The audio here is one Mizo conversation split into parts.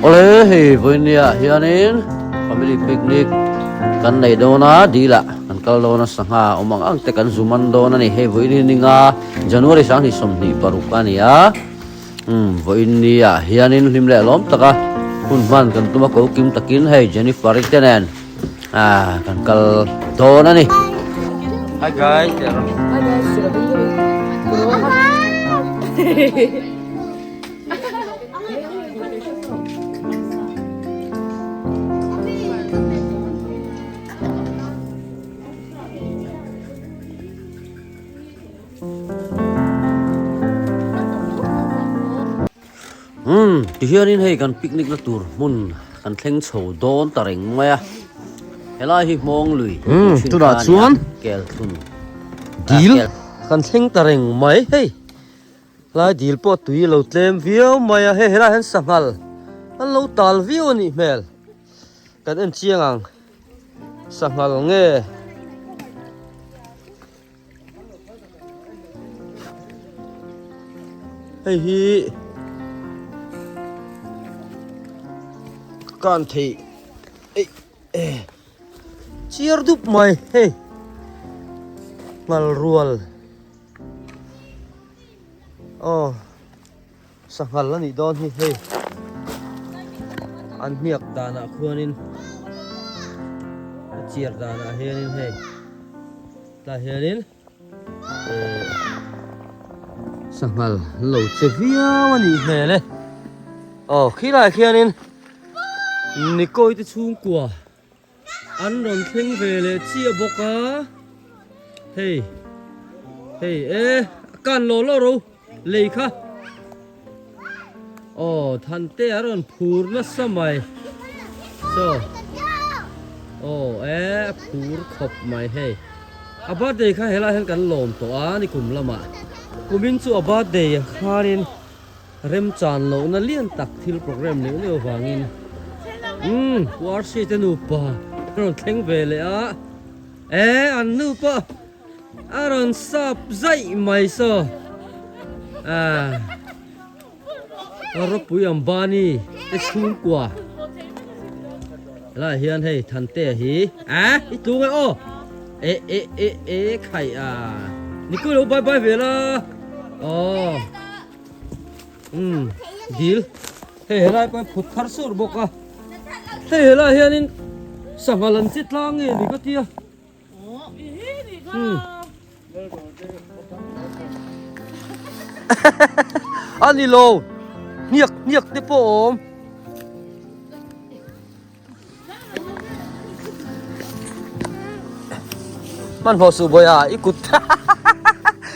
Awle hei vawinia hianin family picnic kan nei dawn a dil ah kan kal dawn a sangha awm ang ang te kan zu man dawn a ni hei vawiin hi ninga January 2026 a ni a umm vawinia hianin hlim leh lawm taka hun hman kan tum a ko kim takin hei Jennifer i te nen ah kan kal dawn a ni. Hi guys Hi guys Umm tihianin hei kan picnic na tur hmun kan thleng chho dawn ta reng mai a helai hi hmawng lui Umm tunah chuan kel thlun dil kan thleng ta reng mai hei. Hlai dil pawh tui lo tlem viau mai a, hei helaiah hian sanghal an lo tal viau a nih hmel. Kan en chiang ang sanghal nge hei hi kan thei ei chiar dup mai hei ngal rual. Aw sanghal a nih dawn hi hei an hniak danah khuanin a chiar danah hianin hei tah hianin eh sanghal an lo che viau a nih hmel e aw khilaiah khianin Nikoi te chhungkua An rawn thleng ve leh chiah bawk a, hei hei e kan law law ro lei kha aw Thante a rawn phur nasa mai saw aw e a phur khawp mai hei a birthday kha helaiah hian kan lawm tawh a ni kum lamah kumin chu a birthday khanin Remchan lohna lian tak thil program neuh neuh avangin umm Pu RC te nupa a rawn thleng ve leh a, e an nupa a rawn sap zaih mai saw ah Ropui Ambani te chhungkua helaiah hian hei Thantea hi a i tlung e aw e e e e khaih a Nikui lo bye bye ve la aw. Umm dil hei helai pawh hi phut thar sur bawk a hei helai hianin sangha lan chi tlang nge ni ka tia umm a ni lo hniak hniak te pawh a awm. Hmanhmawh suh bawiha i kut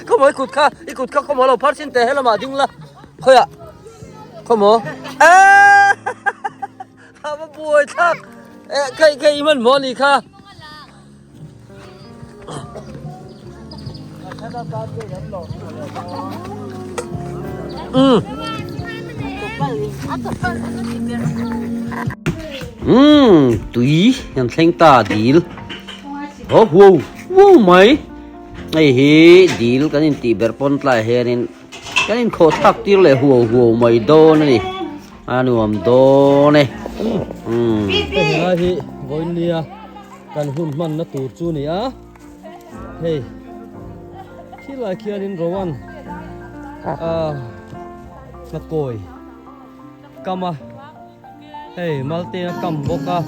khawmaw i kut kha i kut kha khawmaw lo phar chin teh helamah ding la khawiah khawmaw eee a va buai thlak eh kei kei i hmanhmawh a nih kha. Umm tui kan thleng ta dil aw huau huau mai hei hi dil kan intih ber pawn tlaiah hianin kan inkhawh thlak tir leh huau huau mai dawn a ni a nuam dawn e umm. Helai hi vawinia Kan hun hmanna tur chu ni a, hei khilai khianin Rowan ah hlakawi kam a, hei Maltena kam bawk a,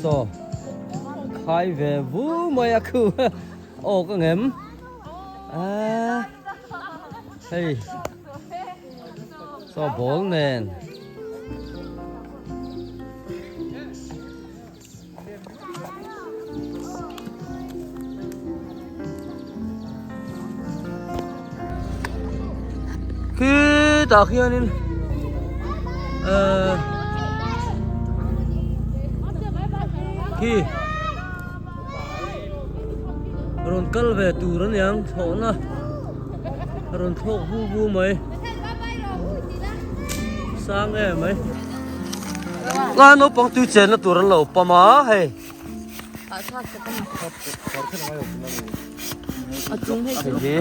saw khai ve vu mai a khu aw ka ngem ah hei saw ball nen. Khitah khianin ehh khi rawn kal ve tur a niang thlawhna a rawn thlawk vu vu mai sang em mai. Nga naupang tui chenna tur an lo pam a hei. Hei hi.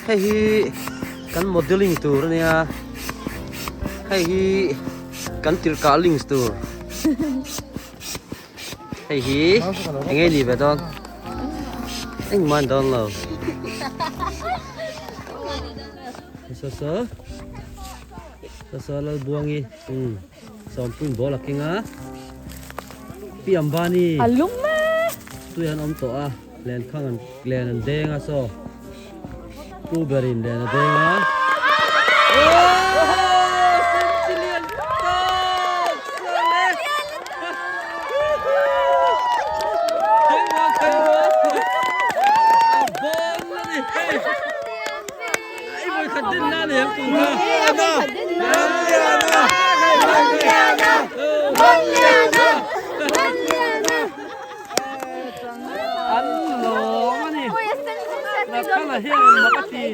Hei hi kan modelling tur a nia hei hi kan tirhkah links tur hei hi eng nge ni ve dawn engmah a ni dawn lo saw saw saw saw Lalbuangi umm Sawmpuiin ball a keng a Pi Ambani tui an awm tawh a. Len khang an len an deng a saw pu berin len a deng a. An lawm a ni. Nathana hian mak a ti.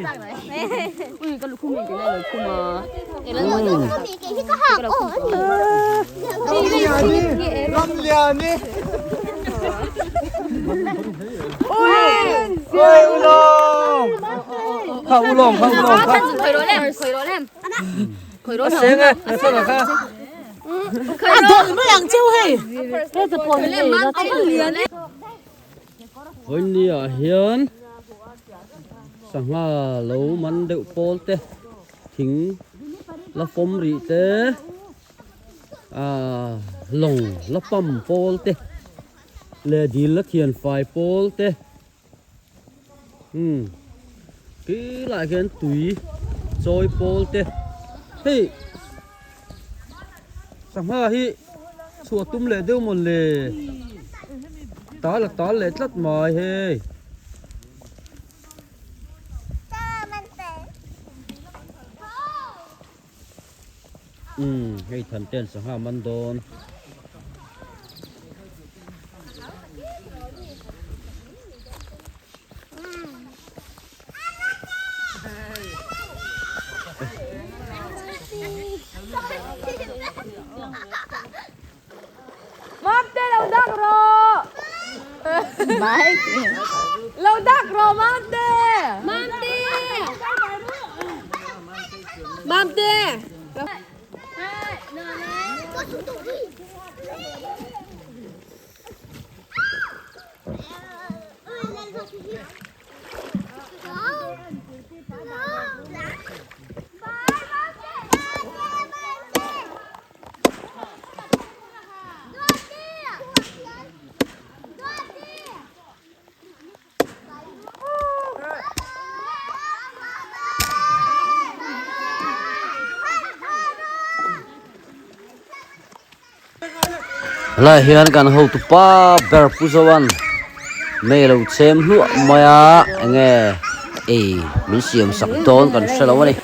Kha ulawng kha ulawng kha. A seng e Nathana kha. A dawlh mai ang cheu hei. Vawiinni ah hian sangha lo man deuh pawl te thing la fawm rih te ah lawng la pam pawl te leh dil la thian fai pawl te. Umm khi lai khian tui chawi pawl te hei sangha hi chhuah tum leh deuh mawn le tal a tal leh tlat mai hei. Umm hei than ten sangha man dawn. Mamte lo dak rawh. Lo dak rawh Mamte. Mamte. Mamte. Helai hian kan hotupa ber Pu Zoan mei lo chem hluah mai a enge ei min siam sak dawn kan hre lo a ni.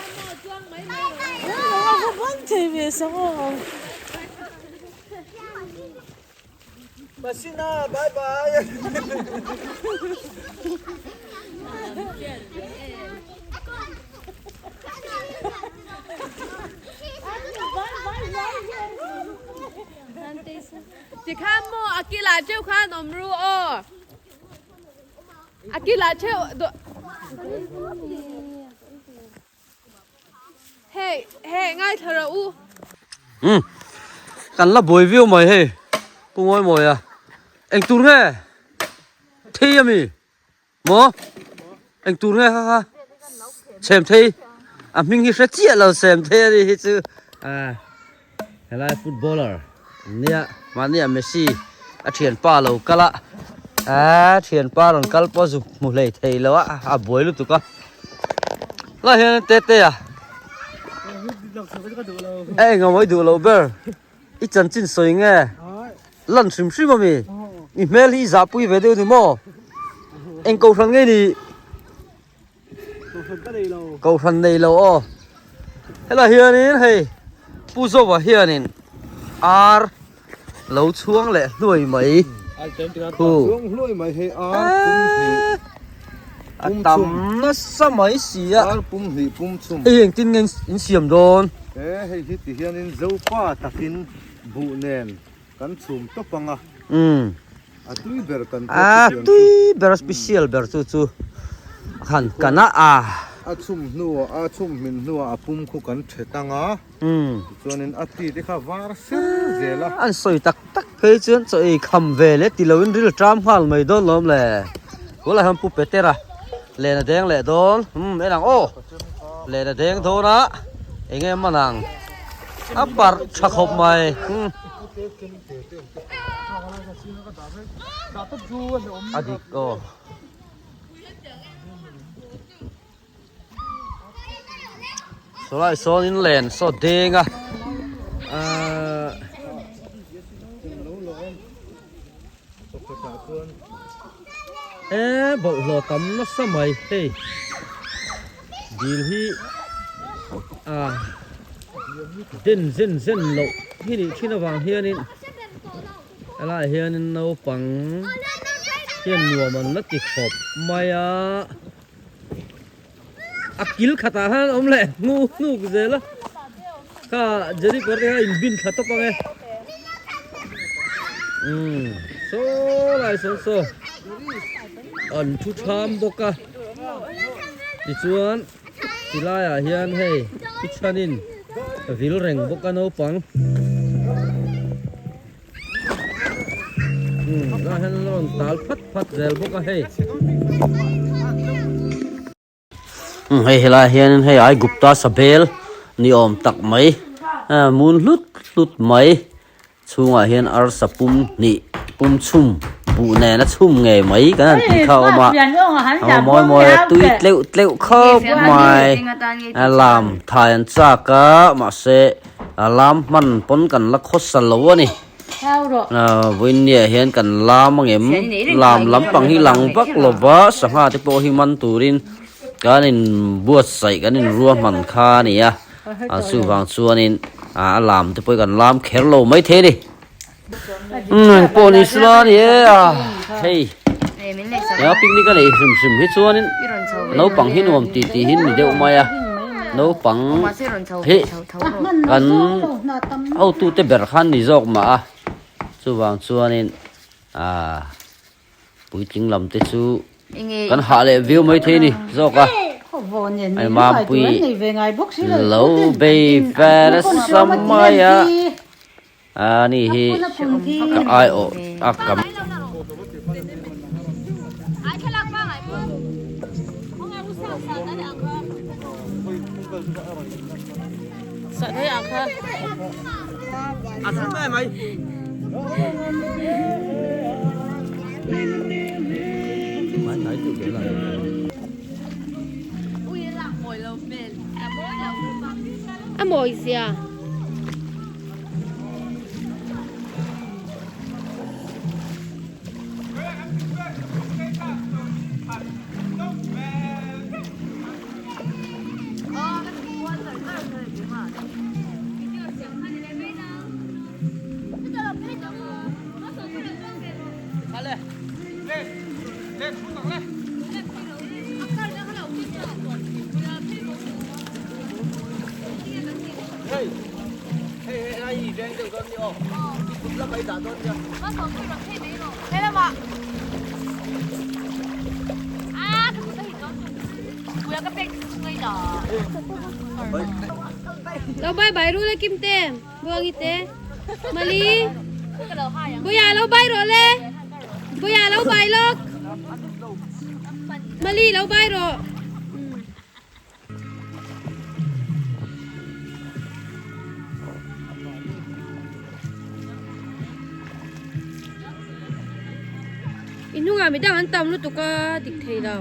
Tikhan maw a kilah cheu khan awm ru aw. A kilah cheu Hei hei ngaithla rawh u. Umm kan la buai viau mai hei Pu Ngawi Mawi a eng tur nge thei ami maw eng tur nge kha kha chhem thei a hming hi hre chiah lo sem thei a ni hi chu a helai footballer nia mahni ah Messi a thianpa lo kal a a thianpa rawn kal pawh zuk hmu hlei thei lo a a buai lutuk a lai hian tete a eng a mawi duh loh ber i chanchin sawi nge lan hrim hrim ami i hmel hi i zahpui ve deuh ni maw eng kohhran nge ni. Kohhran nei lo aw helai hianin hei Pu Zoa hianin ar lo chhuang leh hluai mai khu a tam nasa mai si a hei engtin nge in siam dawn hei hi ti hianin zopa takin buh nen kan chhum tawp ang a a tui ber kan a tui ber a special ber chu chu han kan a a. A chhum hnuah a chhum hmin hnuah a pum khu kan thet ang a, tichuanin a ti te kha var ser zel a. An sawi tak tak phei chuan chaw ei kham ve leh ti loin ril ṭam nghal mai dawn lawm le. Tunah hian Pu Petera len a deng leh dawn, umm en ang aw, len a deng dawn a, eng nge man ang, a parh tha khawp mai. A dik aw. Sawlai sawn in len saw deng a ahh e bawlhhlawh tam nasa mai hei dil hi ah den zen zen loh hi nih thin avang hianin. Helaiah hianin naupang hian nuam an la ti khawp mai a, a kil khatah khan an awm leh hnuk hnuk zel a, kha Jerry kawr te kha a inbin thla tawp ang e, umm saw lai sawn saw an thu tham bawk a, tichuan Ti laiah hian hei i chhanin vil reng bawk a naupang. Umm lah hian an rawn tal phat phat zel bawk a hei. Umm hei helaiah hianin hei Aigupta sabel ni awm tak mai mun hlut hlut mai. Chhungah hian arsa pum hnih pum chhum buh nena chhum ngei mai kan han tih kha a awm a, a mawi mawi a tui tleuh tleuh khawp mai a lam thai an chak a mahse a lam hman pawn kan la khawsa lo a ni vawinia hian kan lam angem lam lampang hi lang vak lo va sangha te pawh hi man turin kan inbuatsaih kan inruahman kha a ni a. A chuvang chuanin a lam te pawh hi kan lam kher lo maithei a ni. Umm engpawh ni sila a ni e a hei nia picnic a neih hrim hrim hi chuanin naupang hi nuam tih tih hi ni deuh mai a naupang hi kan hotute ber khan ni zawk mah a chuvang chuanin ah. Puitling lam te chu kan hah leh viau mai thei a ni zawk a, hei Mampui lo bei ve nasa mai a, ani hi ka aiawh a kam. A mawi zia. Lo bye bye ru le Kim te, Buangi te, Mali. Buya lo bye rawh le. Buya lo bye lawk. Mali lo bye rawh. I hnungah midang an tam lutuk a dik thei lo.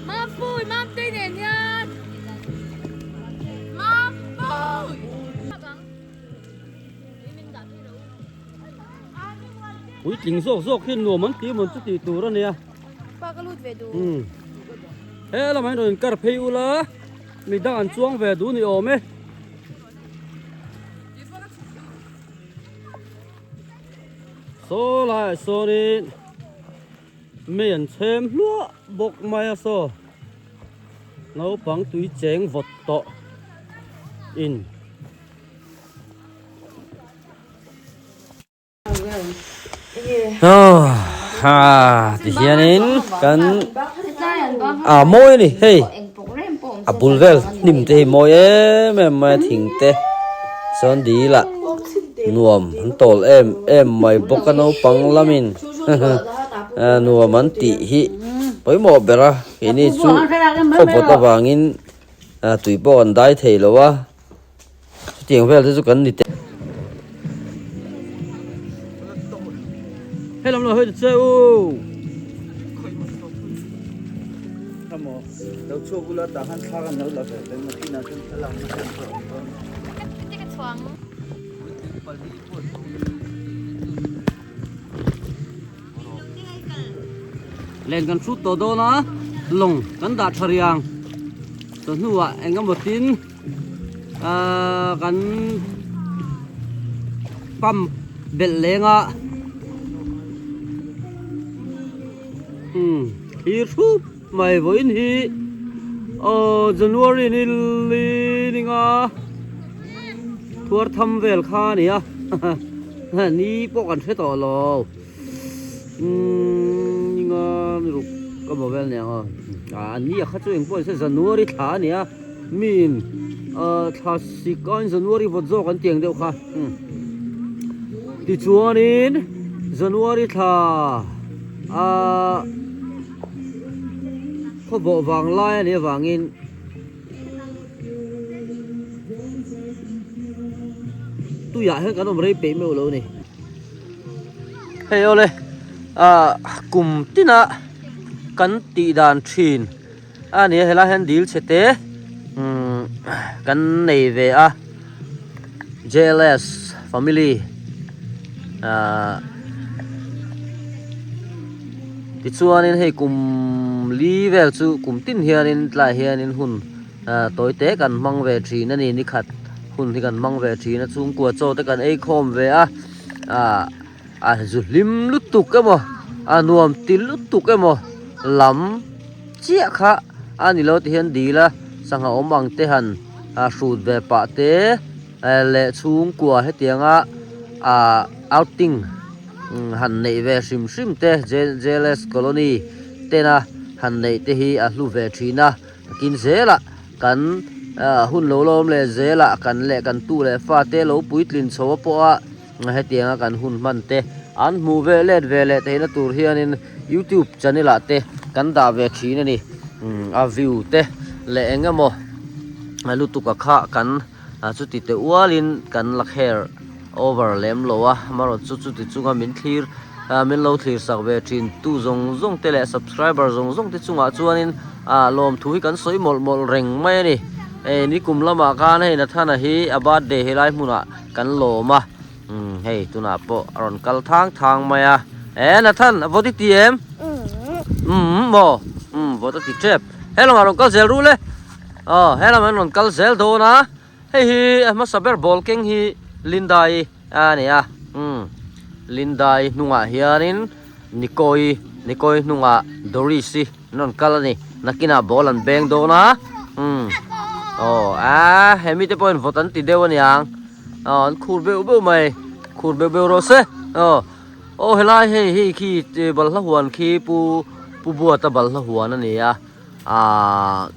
Mampui, Mamtei nen hian. Mampui. Puitling zawk zawk hi nuam an ti mawn chu tih tur a nia. Pa ka lut ve duh. He lamah hian rawn inkar phei ula. Midang an chuang ve duh ni awm e. Saw laiah sawnin mei an chhem hluah bawk mai a saw naupang tui cheng vawt tawh in. Ha ti hianin kan a mawi a ni hei a bul vel hnim te hi mawi em em mai a thing te chuan dil ah nuam an tawl em em mai bawk a naupang lamin nuam an tih hi pawimawh ber a keini chu khawpawt avangin tui pawh kan dai thei lo a. Chutiang vel te chu kan ni te. Hei lam lo hawi ta che u. Lo chhuak ula tah khan thla kan lo la ve peng a kinah chuan thla lakna te an rawn dawn. Len kan hrut tawh dawn a, lawng kan dah tha riang. Chawhnuah eng emaw tin ahh kan pump belh leng a umm thlir hrup mai vawiin hi aw January ni li ninga thuar tham vel kha a ni a. Ni pawh kan hre tawh lo. Umm ninga ni ruk ka maw vel nia aw. Ah ni a kha chu engpawh nise January thla a nia. Miin ah thla sik aiin January vawt zawk an tiang deuh kha. Tichuanin January thla ah khawbawh vang lai a nih avangin. Tuiah hian kan awm rei peih meuh lo a ni. Hei awle ah kum tina kan tih dan thin a ni a helai hian dil chhe te umm kan nei ve a J_L_S family ah tichuanin hei kum li vel chu kum tin hianin tlaiah hianin hun ah tawi te kan hmang ve thin a ni ni khat hun hi kan hmang ve thin a chhungkua chaw te kan ei khawm ve a ah a zu hlim lutuk emaw a nuam ti lutuk emaw lam chiah kha a ni lo ti hian dil a sangha awm ang te han ah hrut ve pah te leh chhungkua hetianga ah outing han neih ve hrim hrim te J_L_S colony tena han neih te hi a hlu ve thin a takin zelah kan hun lo la awm leh zelah kan leh kan tu leh fa te lo puitlin chho a pawh a hetianga kan hun hman te an hmuh ve let ve leh theihna tur hianin youtube channel ah te kan dah ve thin a ni a view te leh eng emaw lutuk a kha kan. Ah chuti teh ualin kan la kher over lem lo a amaherawh chu chuti chunga min thlir ah min lo thlir sak ve thin tu zawng zawng te leh subscriber zawng zawng te chungah chuanin ah lawmthu hi kan sawi mawlh mawlh reng mai a ni hei nikum lamah khan hei Nathana hi a birthday helai hmunah kan lawm a umm hei tunah pawh a rawn kal thang thang mai a eh Nathan a vawt i ti em umm maw umm vawt a ti tep helangah rawn kal zel ru le. Aw helam an rawn kal zel dawn a hei hi a hmasa ber ball keng hi Linda-i a ni a umm Linda-i hnungah hianin Nico-i Nico-i hnungah Doris-i an rawn kal a ni nakinah ball an beng dawn a umm aw a he mite pawhin vawt an ti deuh a niang aw an khur beuh beuh mai khur beuh beuh rawh se aw aw helai hei hei khi balhla huan khi pu pu Buata balhla huan a ni a. Ahh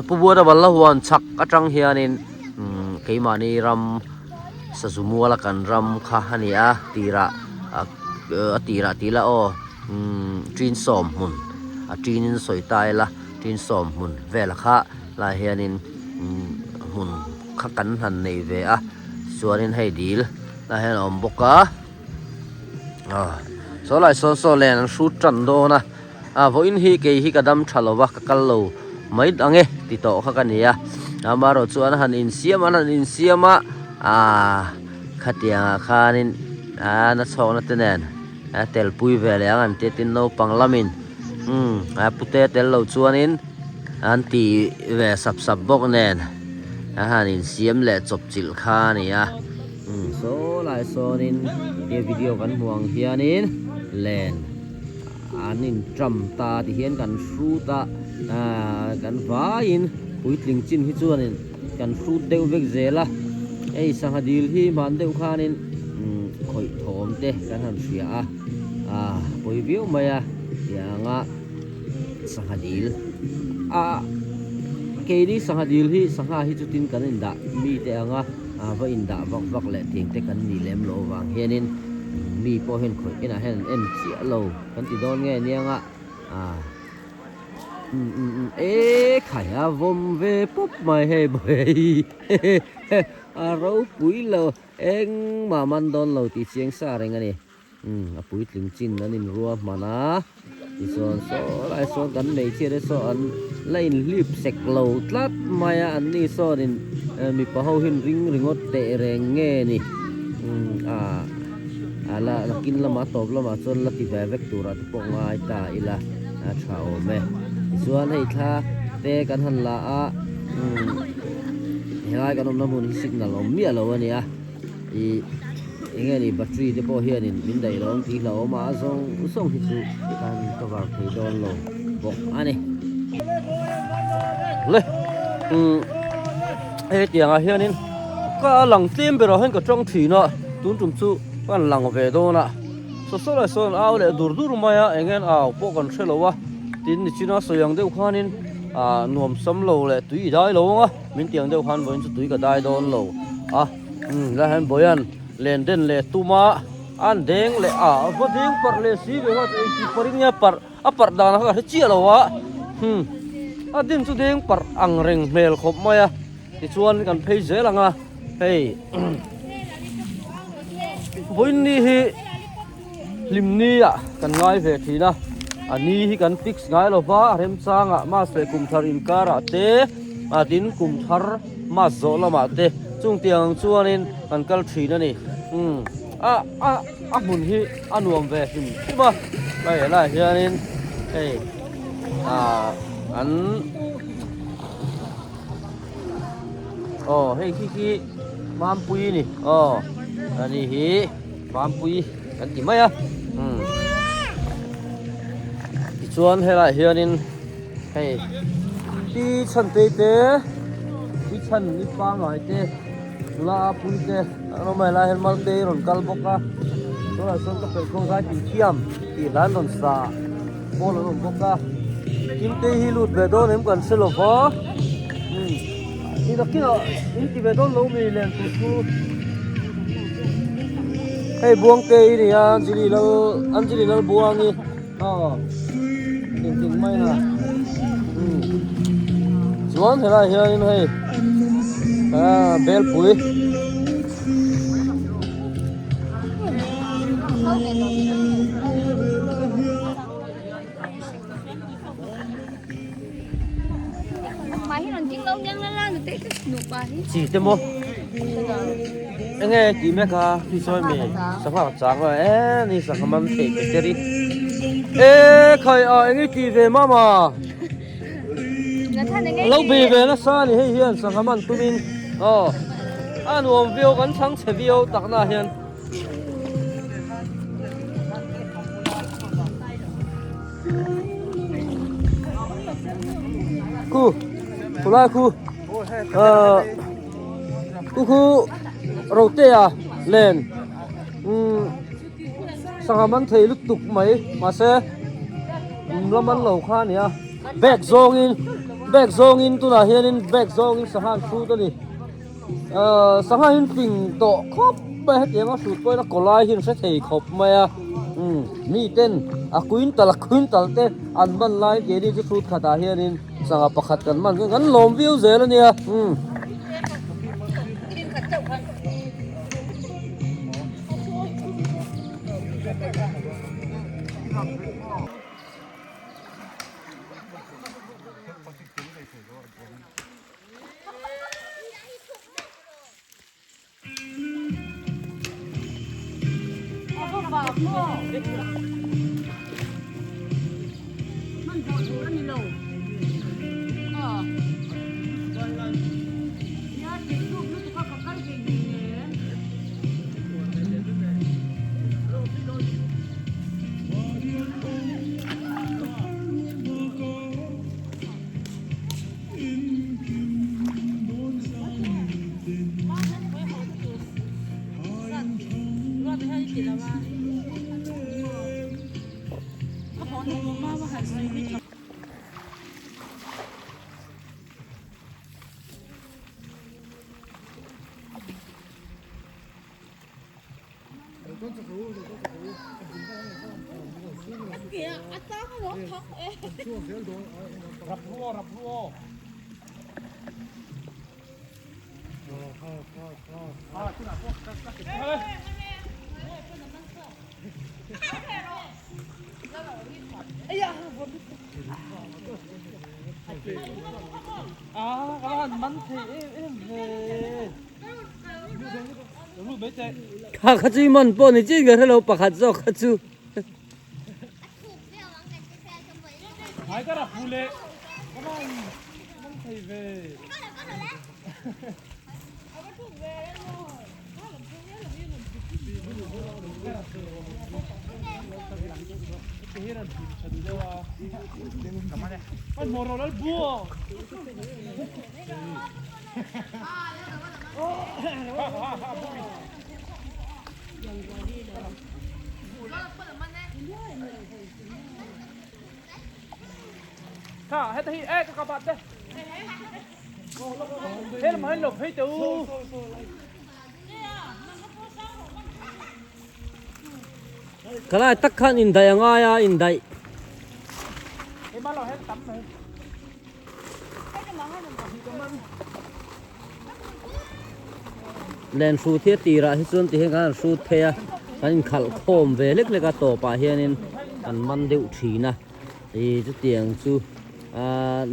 Pu Buata Balla huan chhak atang hianin umm keimahni ram sazu muala kan ram kha a ni a tirah a tirah tih ila aw umm tin sawm hmun a tinin sawi ta ila tin sawm hmun vel kha lai hianin umm hmun kha kan han nei ve a chuanin hei dil lai hian a awm bawk a ah saw lai sawn saw len an hrut tan dawn a. A vawiin hi kei hi ka dam tha lo va ka kal lo mai ang e ti tawh kha ka ni a amaherawh chu an han insiam an han insiam a aaa khatiangah khanin aa na chhawkna te nen a tel pui ve leh ang an tia tin naupang lamin umm a pute tel lo chuanin. an ti ve sap sap bawk nen a han insiam leh chawp chilh kha a ni a umm saw lai sawnin he video kan hmuh ang hianin len an intram ta ti hian kan hrut a ahh kan vaiin puitling chin hi chuanin kan hrut deuh vek zel a hei sangha dil hi hman deuh khanin umm khawih thawm te kan han hria a ah pawi viau mai a tianga sangha dil a keini sangha dil hi sangha hi chutin kan indah mi te anga ah va indah vak vak leh tiang te kan nih lem loh avang hianin mi pawh hian khawih inah hian an en chiah lo kan ti dawn nge anianga ah umm umm umm e khai a vawm ve pawp mai hei bawihi a ropui lo engmah man dawn lo tih chiang sa reng a ni. Umm a puitling chin an inrua hman a tichuan saw lai sawn kan hmeichhia te saw an la inhlip sek lo tlat mai a an ni sawnin mipa ho hian ring ringawt teh reng nge ni umm ah a la nakin lamah tawp lamah chuan la ti ve vek turah te pawh ngai ta ila a tha awm e tichuan hei thla te kan han la a umm helai kan awmna hmun hi signal awm miah lo a ni a. Ih eng nge ni battery te pawh hianin min daih lo ang tih hlauhawm a zawng zawng hi chu kan cover thei dawn lo bawk a ni. Le umm hetiangah hianin ka lang tlem berah hian ka tang thin a tun tum chu ka han lang ve dawn a saw saw lai sawn au leh dur dur mai a eng nge au pawh kan hre lo a tin nichina sawi ang deuh khanin ah nuam sam lo leh tui i dai lo ang a min tiang deuh khan vawiin chu tui ka dai dawn lo a. Umm lai hian Bawian len den leh tum a an deng leh a va deng parh leh si ve kha engti parh in nge parh a parh dan kha ka hre chiah lo a hmm a din chu deng parh ang reng hmel khawp mai a tichuan kan phei zel ang a hei vawiin ni hi hlim ni ah kan ngai ve thin a a ni hi kan fix ngai lo va a remchangah mass leh kum thar inkarah te a tin kum thar mass zawh lamah te chung tiang ang chuanin kan kal thin a ni umm a a a hmun hi a nuam ve hlim hlim a hei helaiah hianin hei ah an aw hei khi khi mampui a ni aw ani hi. Vampui kan ti mai a umm tichuan helaiah hianin hei pi chhan te te pi chhan ni pangai te nula pui te an awm a helai hian mal te rawn kal bawk a tunah chuan ka pelh kawng zai tih thiam tih hla an rawn sa pawl an awm bawk a thil te hi lut ve dawn em kan hre lo va umm ni nakinah in ti ve dawn lo mi len tur chu. Hei Buangte i ni a Anjali lal Anjali lal Buangi aw engtin mai na umm chuan helaiah hianin hei ah belpui. Chi te maw enge tih mek a tui sawi mi sangha ka chang a e ni sangha man thei pe te ri e khai a enge tih ve mama lo bei ve nasa a ni hei hian sangha man tumin aw a nuam viau kan chhang chhe viau takna hian. Khu khulai khu ờ khu khu rote à len um sangha man thei lutuk mai mahse um la man lo kha a ni a bag zawngin bag zawngin tunah hianin bag zawngin sangha an hrut a ni. Ahh sangha hi an ping tawh khawp mai a hetiang a hrut pawhin a kaw lai hi an hre thei khawp mai a umm miten a quintal a quintal te an man lai keini chu hrut khatah hianin sangha pakhat kan man chuan kan lawm viau zel a nia umm. Kha kha chu i man pawh ni chin ka hrelo pakhat zawk kha chu. Khalai tak khan indaih a ngai a indaih. Len hrut hi a tirah hi chuan tihian kan han hrut phei a kan inkhalh khawm ve lek lek a tawpah hianin kan man deuh thin a ih chutiang chu a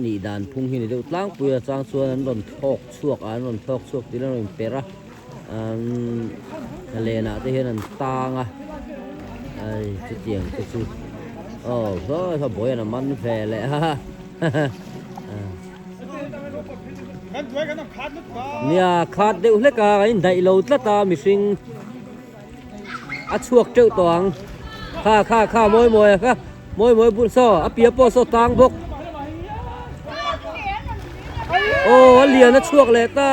nih dan phung hi ni deuh tlangpui a chang chuan an rawn thlawk chhuak a an rawn thlawk chhuak tiin an rawn inperh a umm lenah te hian an tang a ai chutiang te chu aw saw saw buai an man ve leh a nia khat deuh hlek a kan indaih lo tlat a mihring a chhuak teuh tawh ang kha kha kha mawi mawi a kha mawi mawi bul saw a piah pawh saw tang bawk aw a lian a chhuak leh ta.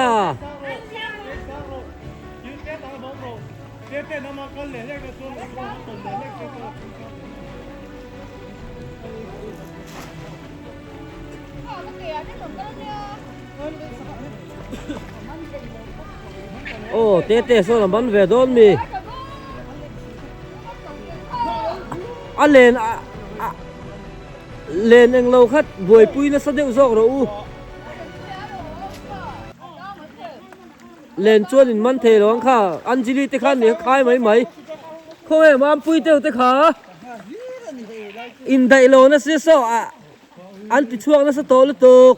Aw tete sawn a man ve dawn mi a len a len englo khat buaipui nasa deuh zawk rawh u len chuan in man thei lo ang kha Anjali te khan nih khai mai mai khawnge Mampui deuh te kha indaih lo nasa saw a an ti chhuak nasa tawh lutuk.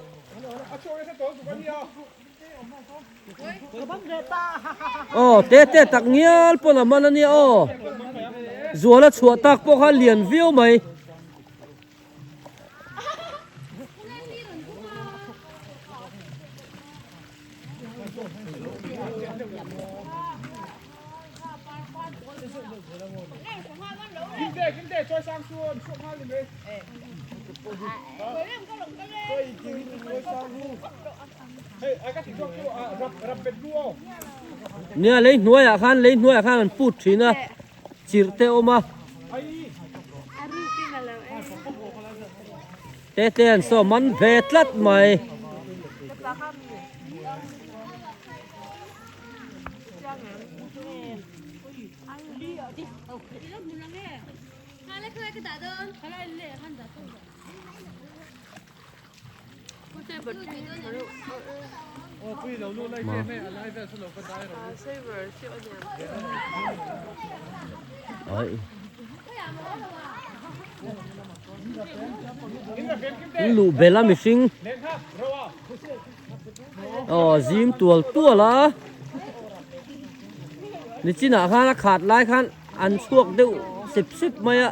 Aw te te tak ngial pawn a man a nia aw zuala chhuah tak pawh kha lian viau mai. Nia lei hnuaiah khan lei hnuaiah khan an put thin a chirh te a awm a te te an saw man ve tlat mai. Luh bel a mihring aw zim tual tual a nichinah khan a khat lai khan an chhuak deuh sep sep mai a.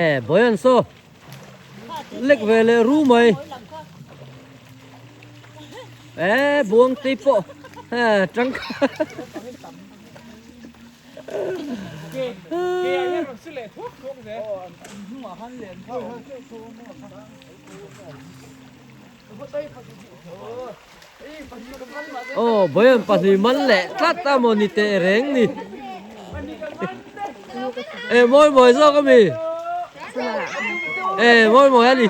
E boyan saw lek ve leh ru mai e buang te pawh he tangkai Aw Boyan pahnih man leh tlat a maw ni teh reng ni. E mawi mawi zawk a mi. E mawi mawi a ni.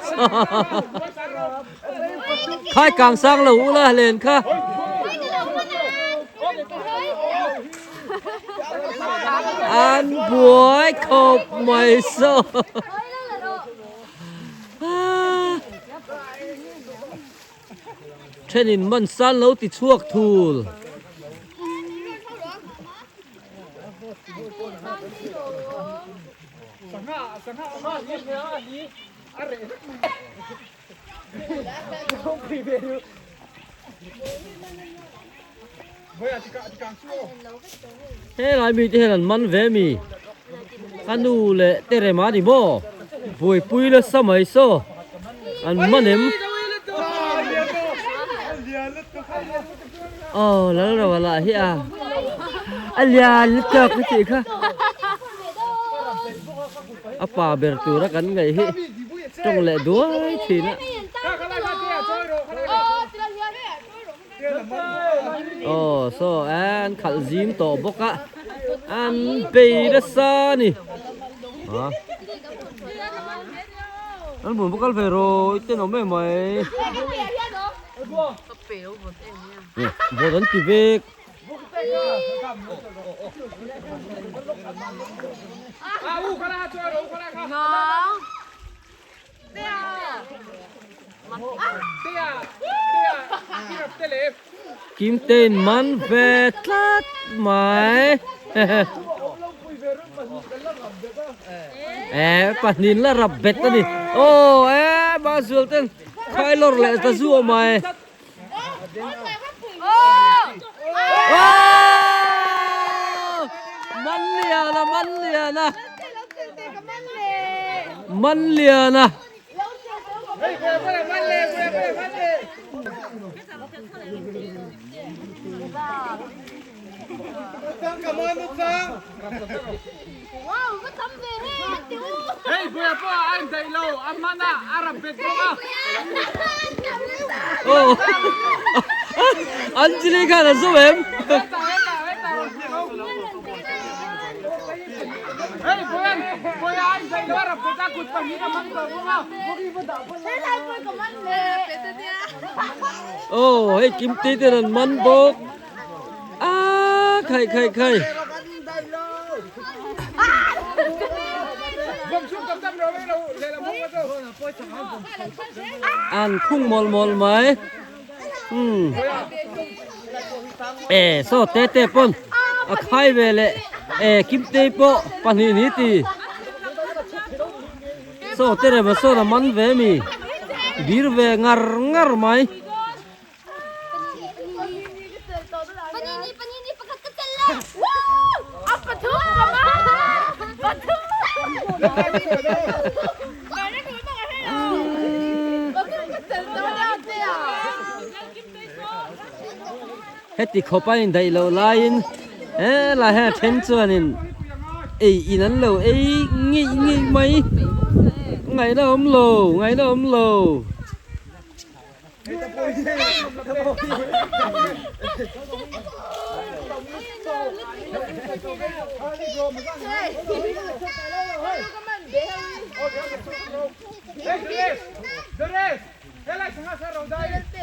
Khai kang sang lo ula hlen kha. An buai khawp mai saw. Thenin man san lo ti chhuak thul. Helai mite hian an man ve mi ka nu leh te rem a ni maw buaipui nasa mai saw an man em aw lalro lah hi a a lian lutuk a tih kha a pa ber tura kan ngaih hi tawng leh duai thin a. Aw saw an khalh zim tawh bawk a an bei nasa a ni a an bun bawk ve rawih te an awm em mai vawt an ti vek. Kim tein man ve tlat mai. E pahnin la rap bet a ni. Aw e ma zual ten khai lawr leh ta zuah mai. Manliana Manliana Manliana Anjali khan a zo em? Aw hei Kimte ten an man bawk. A khai khai khai. An khung mawl mawl mai. Um. E so te te pon a khai ve le e kim te pawh pahnih ni ti. So te rem a sawn a man ve mi. Bir ve ngar ngar mai. Heti khawp a indaih loh laiin helai hian a then chuanin ei in an lo ei ngeih ngeih mai ngaihna awm lo ngaihna awm lo.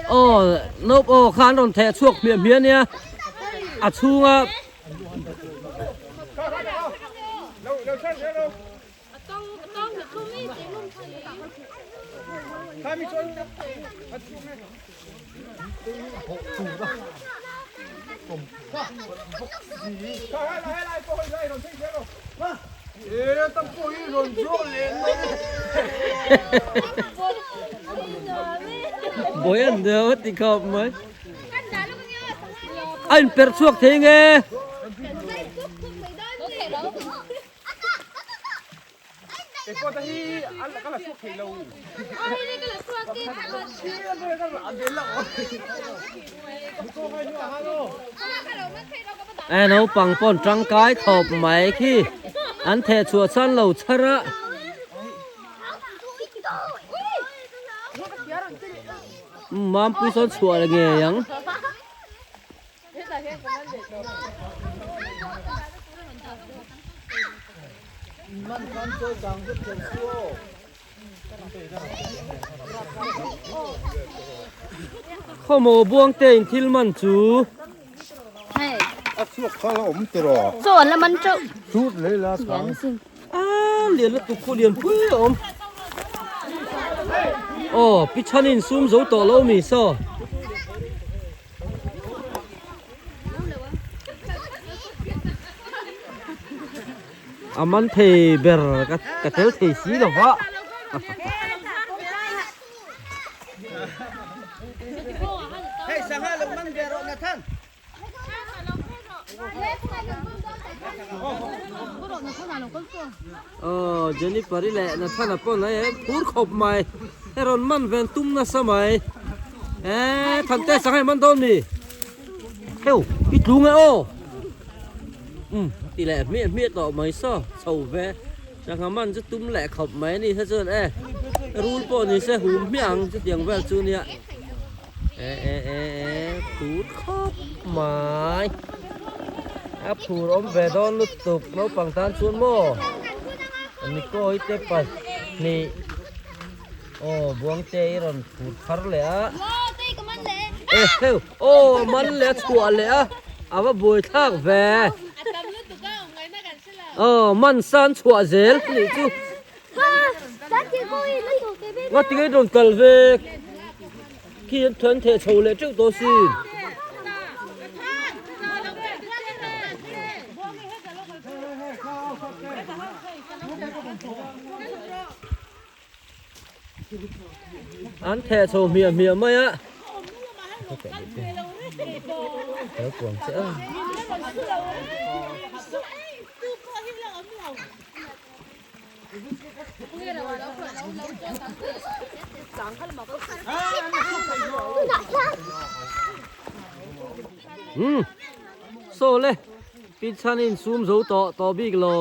Aw nope aw kha an rawn theh chhuak hmiah hmiah ania a chhunga Buai an deuh a ti khawp mai. A inperh chhuak thei nge. E naupang pawn tangkai khawp mai khi an theh chhuah chuan lo chhar a. Mampui sawn chhuah ngei ang. Khawmaw buangte in thil man chu. A chhuak kha la awm tiraw. Chaw an la man teuh. Chut lei la chang. A lian lutuk khu lian pui a awm. Aw pi chhanin sum zo tawh lo mi saw. A man thei ber ka tel thei si lo va. Aw Jennifer i leh Nathan-a pawn hei phur khawp mai he rawn man ven tum nasa mai eee Thante sangha i man dawn mi heu i tlung e aw umm ti leh hmiah hmiah tawh mai saw chho ve sangha man chu tum leh khawp mai a ni kha chuan e rul pawh ni se hum hmiah ang chutiang vel chu nia. E e e e phur khawp mai a phur awm ve dawn lutuk naupang tan chuan maw nikawi te pahnih aw buangte i rawn phur thar leh a e heu aw a man leh a chhuah leh a a va buai thlak ve aw man san chhuah zel nih chu. Nga tinge rawn kal ve khi an thuan theh chho leh teuh tawh sin. An theh chho hmiah hmiah mai a. Umm saw le pi chhan in sum zo tawh tawh bik lo.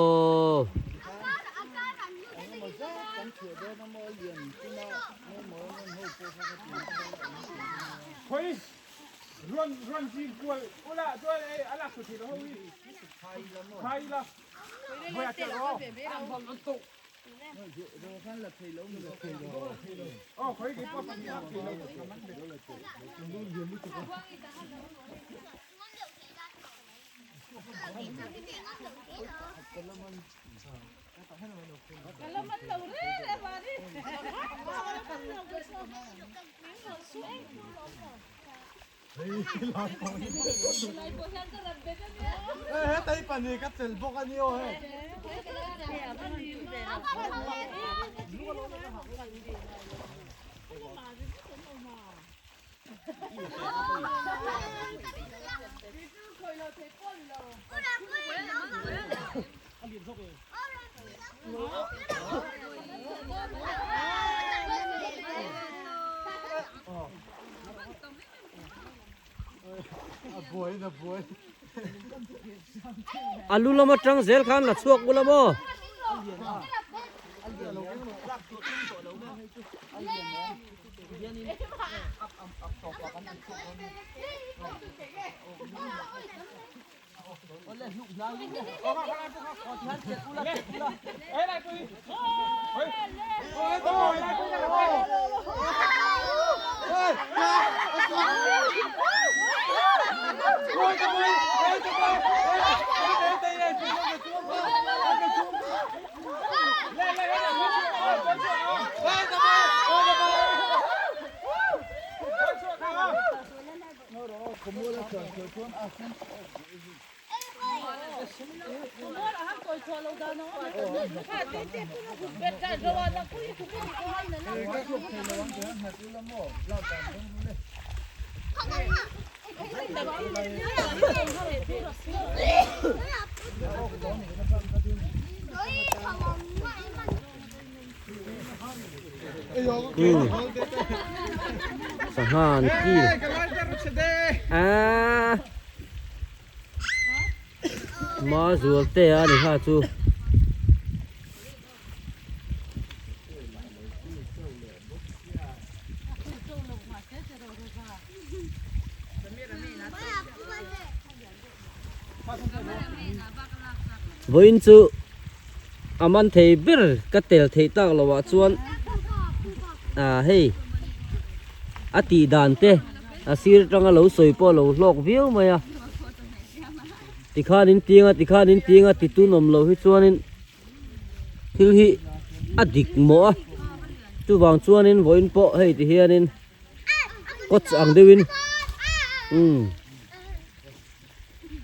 A lu lam atang zel khan la chhuak bula maw? Sangha an kil ah ma zual te a ni kha chu. Vawiin chu a man thei ber ka tel theih tak loh ah chuan ah hei a tih dan te a sir atanga lo sawi pawh a lo hlawk viau mai a tikhan in tinga tikhan in tinga ti tun awm loh hi chuanin thil hi a dik mawh a chuvang chuanin vawiin pawh hei ti hianin coach ang deuhin umm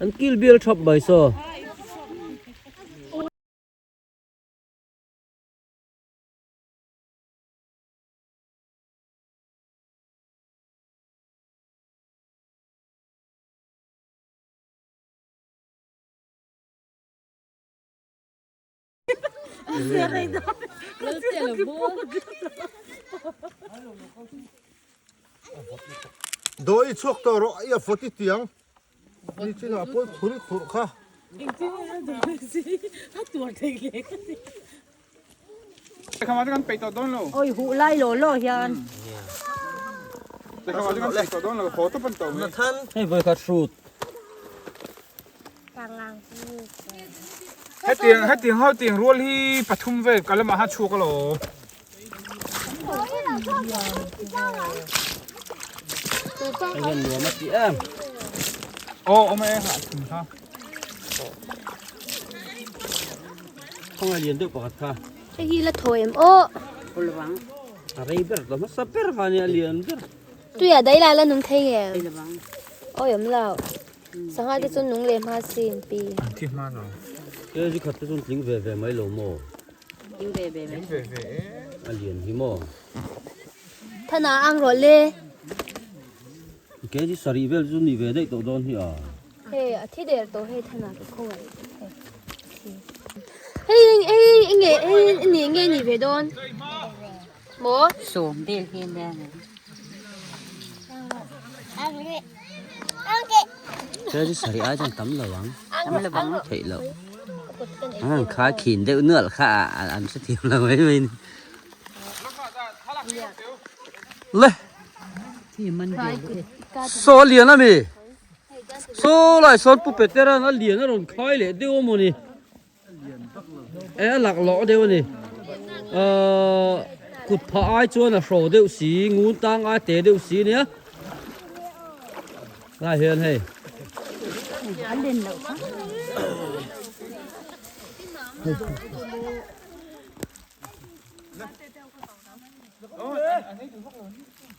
an kil bial thap mai saw. Dawi chhuak tawh rawh i a fawt i tiang ni chinah pawn khur i khurh kha. Hei vawikhat hrut. Hetiang hetiang ho tiang rual hi pathum vel ka lamah khan chhuak alawm. Hei hian nuam a ti em. Aw awm e a thum kha. Khawngaih lian deuh pakhat kha. Hei hi la thaw em aw. A rei ber ta hmasa ber kha nia lian ber. Tuiah daih la la nung thei nge? Awi awm lo. Sangha te chu nung leh hma sin pi. An thi hma lo. Kg khat te chuan tling ve ve mai lo maw? Tling ve ve mai. Tling ve ve e. A lian hi maw? Thana ang rawh le. Kg sarih vel chu ni ve daih tawh dawn hi a. Hei a thi der tawh hei thana ka khawngaih hei. Hei hei enge hei ni nge ni ve dawn? Maw? Sawm vel hi ania. Kg sarih ai chuan tam lo ang. Tam lo ang. Theih loh. An kha khin deuh nual kha an hre thiam lo mai mai ni. Le. Saw a lian ami. Saw lai sawn pu Peteran a lian a rawn khai leh deuh a mawni. E a lak lawh deuh a ni. Ahh kut phah ai chuan a hraw deuh si, ngun tang ai te deuh si nia. Lai hian hei.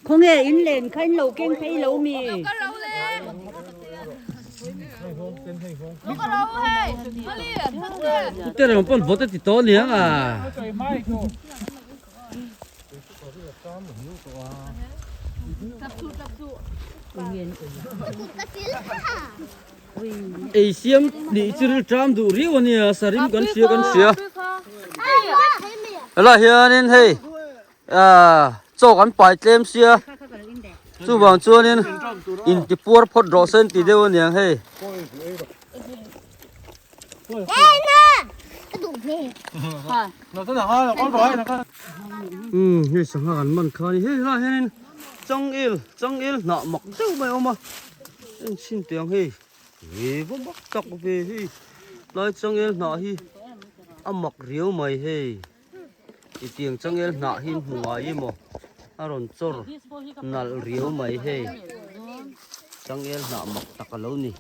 Khawnge in len kha in lo keng phei lo mi? Pute reng pawn vote ti tawh aniang a. Ei siam nih chu ril ṭam duh riau ania sarim kan hria kan hria. Helai hianin hei. Ahh chaw kan pai tlem sia chuvang chuanin inti puar phawt rawh se an ti deuh aniang hei. Umm hei sangha kan man kha a ni hei helaiah hianin changel changel hnah mak deuh mai a awm a en chhin teh ang hei he va mak tak ve hei tlai changel hnah hi a mak riau mai hei. Hetiang changel hnah hi hmu ngai emaw a rawn chawr nalh riau mai hei changel hnah mak tak a lo ni.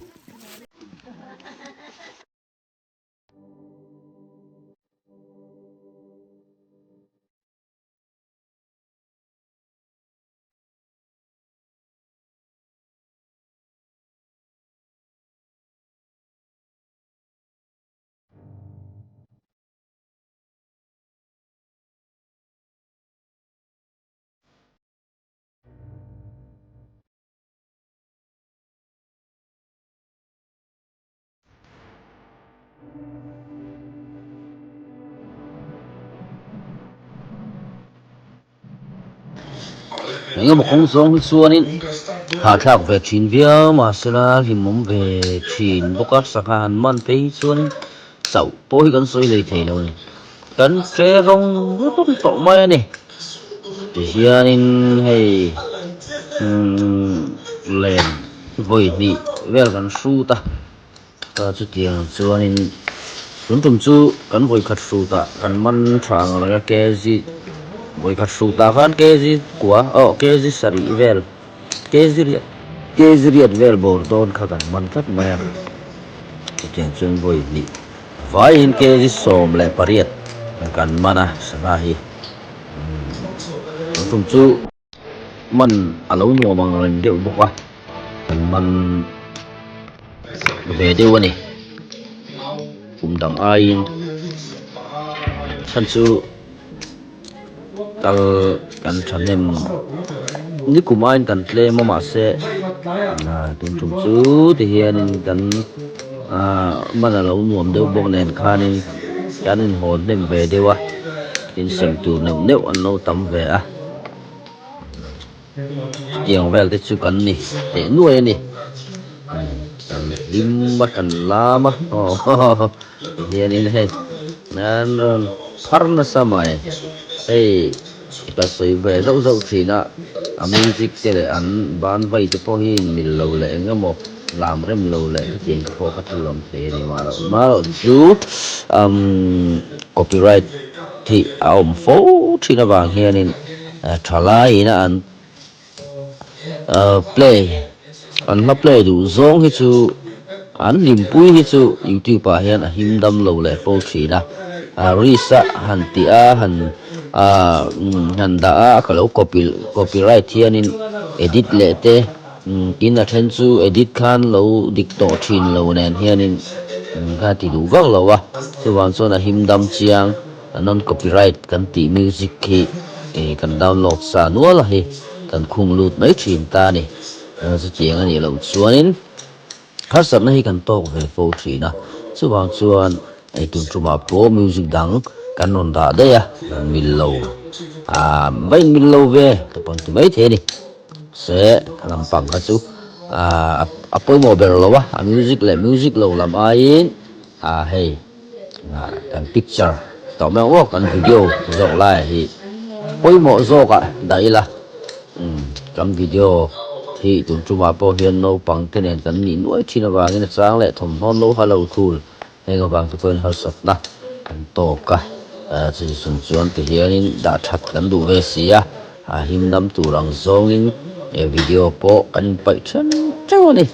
Engemaw kawng zawng hi chuanin hahthlak ve thin viau mahsela hlimawm ve thin bawk a sangha han man phei hi chuanin chauh pawh hi kan sawi lei thei lo a ni kan che rawng rawng tawh mai a ni tihianin hei umm len vawi hnih vel kan hrut a. Chutiang chuanin tun tum chu kan vawikhat hrutah kan man tha ang reng a kg vawikhat hrutah khan kg kua aw kg sarih vel kg riat kg riat vel bawr dawn kha kan man tlat mai a chutiang chuan vawi hnih vaiin kg 18 kan man a sangha hi tun tum chu. Man a lo nuam ang reng deuh bawk a, kan man ve deuh a ni. Kum dang aiin chhan chu kal kan thahnem nikum aiin kan tlem a mahse tun tum chu tihianin kan man a lo nuam deuh bawk nen khanin kan inhawn hnem ve deuh a, insem tur neuh neuh an lo tam ve a. Chutiang vel te chu kan ni teh nuai a ni. Kan hlim a, kan lam a, aw tihianin hei an rawn phar nasa mai. Hei ka sawi ve zauh zauh thin a, a music te leh an ban vai te pawh hi mil lo leh eng emaw lam rem lo leh hetiang te pawh kha thil awm thei a ni mah loh. Mah loh chu copyright hi a awm fo thin avang hianin thalaiin a an play an hla play duh zawng hi chu an hlimpui hi chu youtube ah hian a him dam lo leh fo thin a risk a han tih a han han dah a ka lo copy copyright hianin edit leh te tin a then chu edit khan lo dik tawh thin lo nen hianin kha ti duh vak lo a chuvang chuan a him dam chiang. Non copyright kan tih music khi kan download sa nual a hei kan khung lut mai thin ta a ni. Chutiang a nih loh chuanin harsatna hi kan tawk ve fo thin a, chuvang chuan hei tun tumah pawh music dang kan rawn dah daih a, mil lo ah va in mil lo ve ka pawn ti mai thei a ni. Se lampang kha chu a pawimawh ber lo a, a music leh music lo lam aiin hei. Kan picture tawh mai ang aw kan video zawk lai hi pawimawh zawk ah dah ila kan video hi tun tumah pawh hian naupang te nen kan nih nuai thin avangin a chang leh thawmhnaw lo ha lo thul heng avang te pawhin harsatna kan tawk a chu chung chuan ti hianin dah that kan duh ve si a a him dam tur ang zawngin video pawh kan inpaih then teuh a ni.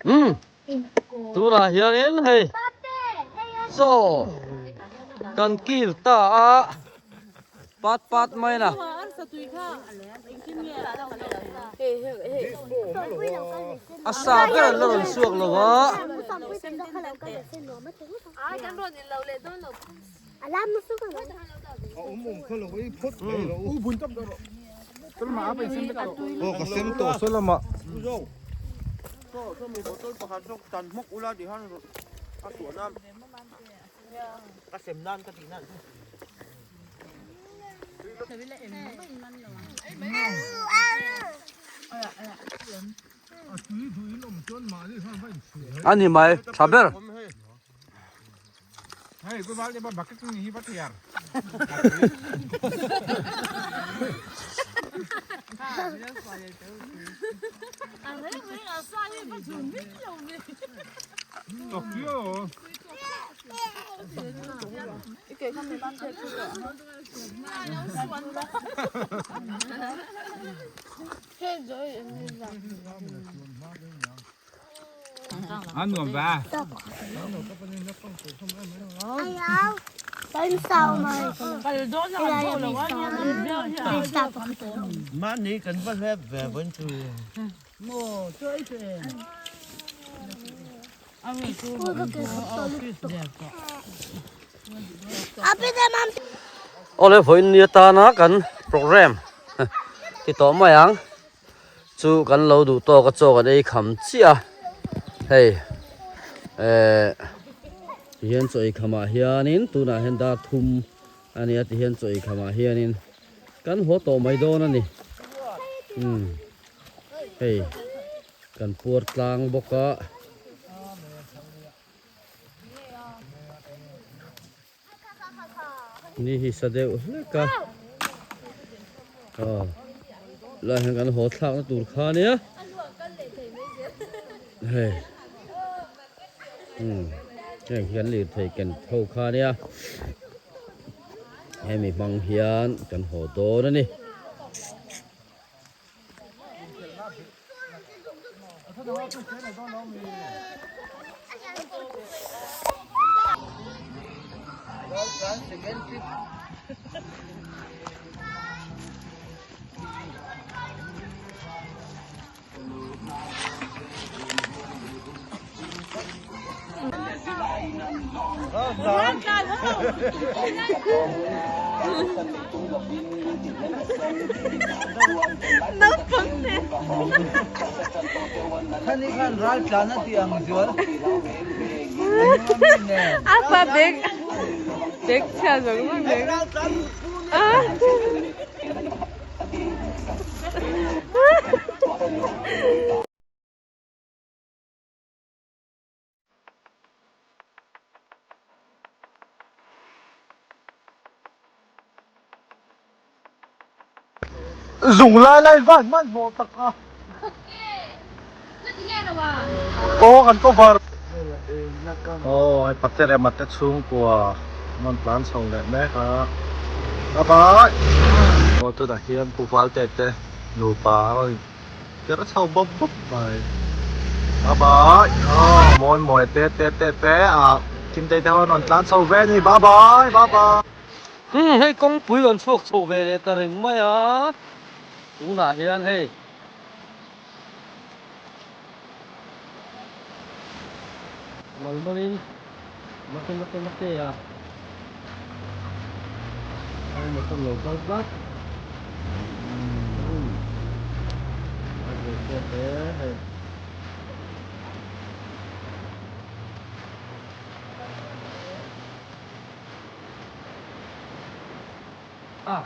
Umm tunah hianin hei chaw kan kil ta a pat pat mai na. A sa ber an la rawn chhuak lo a. A ni mai tha ber. Awle vawiin ni atana kan program ti tawh mai ang chu kan lo duh tawk a chaw kan ei kham chiah a hei eh tihian chaw ei khamah hianin tunah hian dar thum a nia tihian chaw ei khamah hianin kan haw tawh mai dawn a ni umm hei. Kan puar tlang bawk a. Ni hi sa deuh hlek a. Aw lai hian kan haw thlak na tur kha nia. Hei umm heng hi kan lirthei ken tho kha nia. Hemi hmang hian kan haw dawn a ni. Apa bag bag chhia zawng zawng nen. Zung lai lai van man hmawh tak a. Aw kan cover. Aw hei pate leh mate chhungkua an rawn tlan chho leh mek a. Bye bye. Aw tunah hian Pu Valte te nupa a rawn Ker chho bawp bawp mai. Bye bye. Aw mawi mawi te te te te ah Kimtei te ho an rawn tlan chho ve a ni. Bye bye bye bye. Hmm hei kawngpui rawn chhuak chho ve leh ta reng mai a, tunah hian hei. Mal malin mate mate mate a ai motor lo kal tlat umm a ve pawh te hei. Ah.